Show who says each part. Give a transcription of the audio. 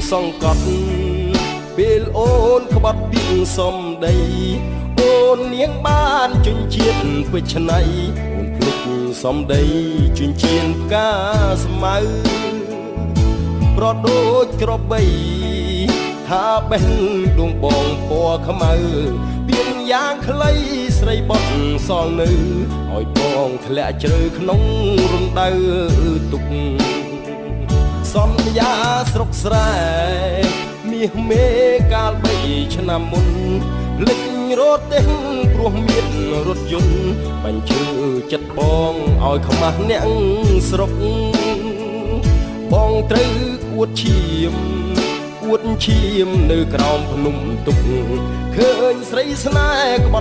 Speaker 1: សង្កត់ពេលអូនក្បត់ពីសំដីអូននាងបានជញ្ជាតិពេជ្រឆ្នៃអូនភ្លេចសំដីជញ្ជៀនផ្កាស្មៅប្រដូចក្របីថាបេះដួងបងពណ៌ខ្មៅពៀនយ៉ាងខ្លីស្រីបត់សល់នៅឲ្យបងធ្លាក់ជ្រៅក្នុងរណ្ដៅទុក សន្យាស្រុកស្រែមាសមេកាល3ឆ្នាំមុនភ្លេចរត់ទេព្រោះមានរថយន្តបញ្ជើចិត្តបងឲ្យខ្មាស់អ្នកស្រុកបងត្រូវអួតឈាមអួតឈាមនៅក្រោមភ្នំទុកឃើញស្រីស្នេហ៍ក្បត់